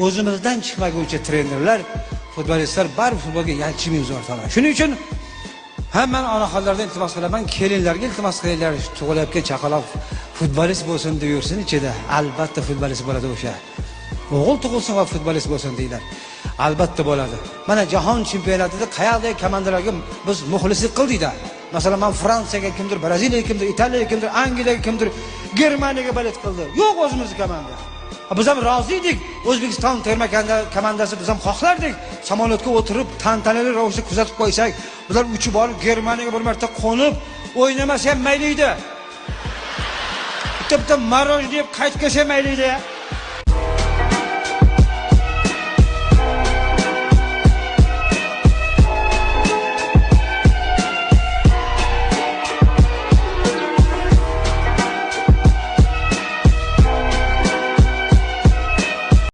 O'zimizdan chiqmaguncha trenerlar, futbolistlar baribir futbolga yalchimaymiz, o'rtoqlar. Shuning uchun hammani onaxonlardan iltimos qilaman, kelinlarga iltimos qilinglar, tug'ilayotgan chaqaloq futbolist bo'lsin deb yursin ichida. Albatta futbolist bo'ladi o'sha. O'g'il tug'ilsin va futbolist bo'lsin deylar. Albatta bo'ladi. Mana jahon chempionatida qayerdagi komandalarga biz muxlislik qildik-da. Masalan, men Fransiyaga kimdir, Braziliyaga kimdir, Italiyaga kimdir, Angliyaga kimdir, Germaniyaga болеть qildi. Yo'q o'zimizni komanda. Biz ham rozi edik. O'zbekiston terma komandasi biz ham xohlardik. Samolyotga o'tirib tantanali ravishda kuzatib qo'ysak, bular uchib borib Germaniyaga bir marta qo'nib o'ynamasa ham mayli edi. Bitta bitta мороженое yeb qaytib kelsa mayli edi.